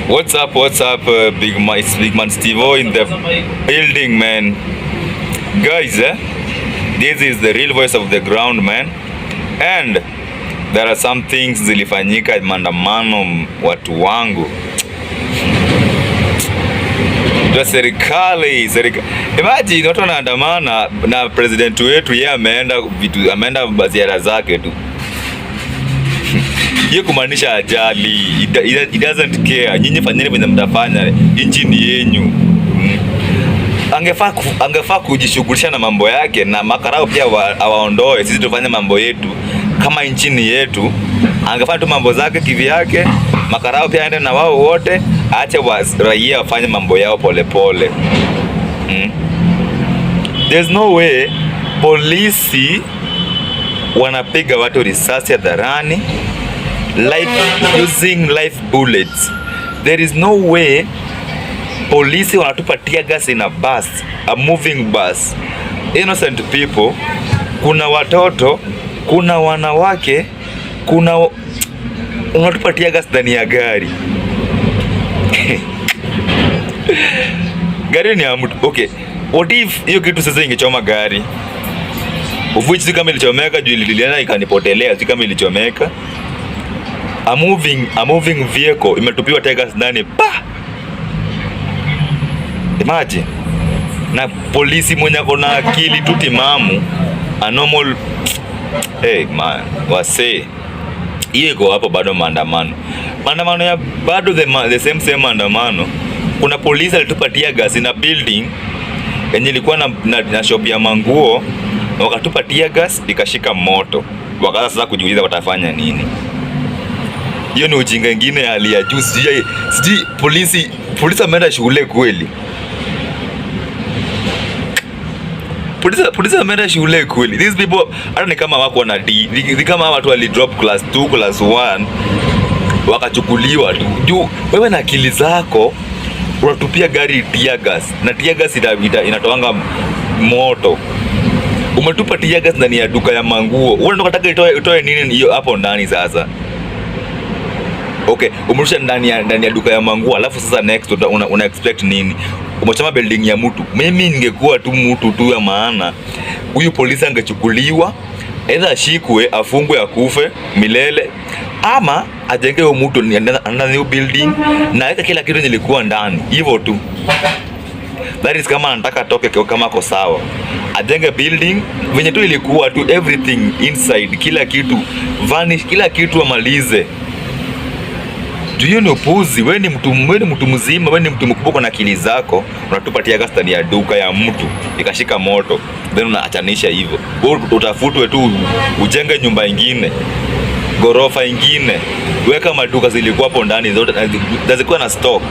What's up? What's up, big man? It's Big Man Steve in the building, man. Guys, eh? This is the real voice of the ground, man. And there are some things zilifanyika maandamano, watu wangu. Ndio serikali, serikali. Imagine watu wanaandamana na president wetu yeye ameenda vitu, ameenda ziara zake tu. Hiyo kumaanisha hajali, it doesn't care. Nyinyi fanyeni venye mtafanya, nchi ni yenyu. Angefaa kujishughulisha na mambo yake na makarao pia awaondoe, sisi tufanye mambo yetu kama nchi ni yetu. Angefanya tu mambo zake kivyake, makarao pia aende na wao wote, aache raia wafanye mambo yao polepole. There's no way polisi wanapiga watu risasi hadharani live, using live bullets. There is no way polisi wanatupa tear gas in a bus, a moving bus. Innocent people, kuna watoto, kuna wanawake, kuna unatupa tear gas ndani ya gari. Gari ni ya mtu. Okay, what if hiyo kitu sasa ingechoma gari? Of which si kama ilichomeka, juu ilienda ikanipotelea, si kama ilichomeka. A moving vehicle imetupiwa tear gas ndani pa. Imagine. Na polisi mwenye ako na akili tu timamu, a normal, hey man, wase hiyo iko hapo bado maandamano. Maandamano ya bado the same same maandamano. Kuna polisi alitupa tear gas in a building yenye ilikuwa na shop ya manguo, wakatupa tear gas ikashika moto. Wakaanza sasa kujiuliza watafanya nini. Hiyo ni ujinga ingine ya hali ya juu. Sijui polisi ameenda shule kweli? Polisi ameenda shule kweli? These people hata ni kama wako na D, ni kama watu wali drop class 2, class 1, wakachukuliwa tu. Juu wewe na akili zako unatupia gari tear gas, na tear gas inatoanga moto. Umetupa tear gas ndani ya duka ya manguo. Wewe ndio unataka itoe nini hiyo hapo ndani sasa? Okay, umerusha ndani ya duka ya manguo, alafu sasa next una expect nini? Umechoma building ya mtu. Mimi ningekuwa tu mtu tu ya maana, huyu polisi angechukuliwa, either ashikwe, afungwe, akufe milele, ama ajenge huyo mtu another new building na aweke kila kitu nilikuwa ndani, hivyo tu. That is kama anataka atoke kama ako sawa, ajenge building venye tu ilikuwa tu, everything inside, kila kitu vanish, kila kitu amalize. Juu hiyo ni upuzi. Wewe ni mtu mzima, wewe ni mtu mkubwa na akili zako, unatupa tear gas ndani ya duka ya mtu ikashika moto, then unaachanisha hivyo. Wewe utafutwe tu ujenge nyumba ingine, gorofa ingine, weka maduka zilikuwa hapo ndani zote na zikuwa na stock.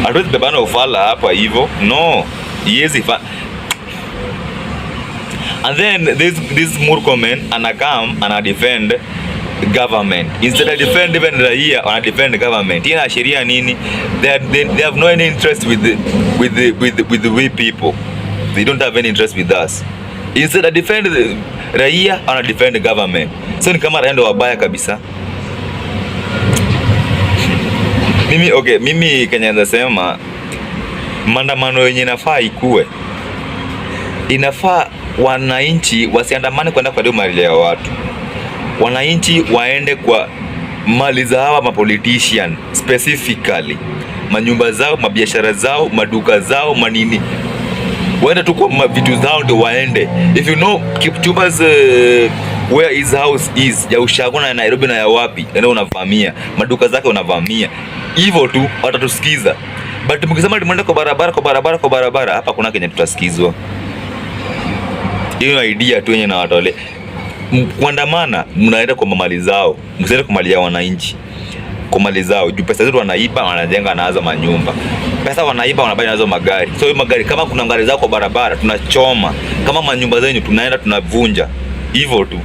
Hatuwezi bebana ufala hapa hivyo, no, iwezi fa. And then this Murkomen anakam ana defend government instead of defend even raia, wana defend government. Hii inaashiria nini? They have no any interest with the we people. They don't have any interest with us. Instead of defend the raia, wana defend government. So ni kama raia ndo wabaya kabisa. Mimi, okay, mimi Kenya nasema maandamano yenye inafaa ikue, inafaa wananchi wasiandamane kwenda kwa mali ya watu. Wananchi waende kwa mali za hawa mapolitician specifically, manyumba zao, mabiashara zao, maduka zao, manini, waende tu kwa vitu zao ndio waende. If you know Kipchumba's where his house is, ya ushago na Nairobi na ya wapi, enda unavamia maduka zake, unavamia hivyo tu, watatusikiza. But mkisema tumeenda kwa barabara, kwa barabara, kwa barabara, hapa kuna kenye tutasikizwa. Hiyo idea tu yenye nawatolea. Kuandamana, mnaenda kwa mali zao, msiende kwa mali ya wananchi, kwa mali zao. Juu pesa zetu wanaiba, wanajenga nazo manyumba. Pesa wanaiba, wanabuy nazo magari. So hiyo magari, kama kuna gari zao kwa barabara, tunachoma. Kama manyumba zenyu tunaenda tunavunja. Hivyo tu.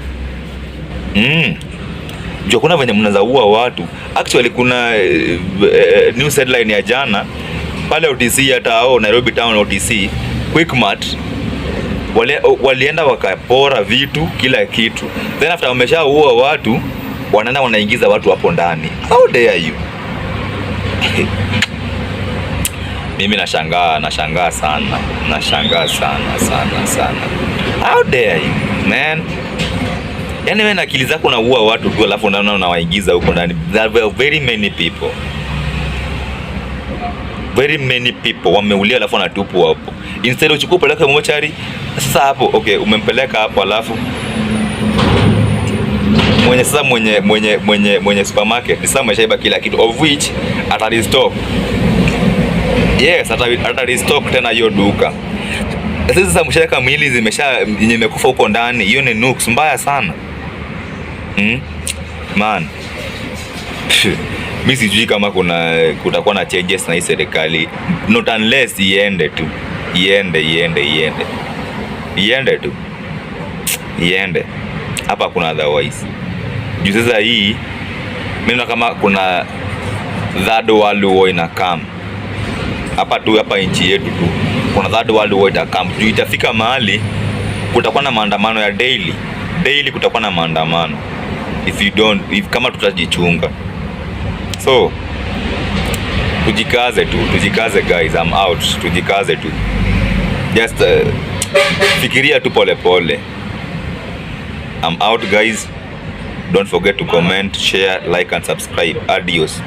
Juu kuna venye mnaweza ua watu. Actually kuna news headline ya jana pale OTC, hata hao Nairobi Town OTC, Quickmart walienda wakapora vitu kila kitu, then after wameshaua watu wanaenda wanaingiza watu hapo ndani. How dare you? Mimi nashangaa, nashangaa sana, nashangaa sana sana sana. How dare you, man? Yaani wewe na akili zako unaua watu tu, alafu unaona unawaingiza huko ndani. There were very many people, very many people wameulia, alafu wanatupwa hapo. Instead uchukue upeleke mochari. Sasa hapo, okay, umempeleka hapo, alafu mwenye sasa mwenye supermarket ni sasa ameshaiba kila kitu, of which ata restock. Yes, ata restock tena hiyo duka. Sasa mshaweka miili zimesha yenye imekufa huko ndani, hiyo ni nuks mbaya sana. Man. Mi sijui kama kuna kutakuwa na changes na hii serikali, not unless iende tu, iende, iende, iende, iende tu, iende. Hapa kuna otherwise. Juu sasa hii mimi naona kama kuna Third World War ina come hapa tu, hapa nchi yetu tu kuna Third World War ita come. Juu itafika mahali kutakuwa na maandamano ya daily daily, kutakuwa na maandamano if you don't, if kama tutajichunga. So tujikaze tu, tujikaze guys, I'm out. Tujikaze tu, just fikiria tu pole pole. I'm out, guys. Don't forget to comment, share, like and subscribe. Adios.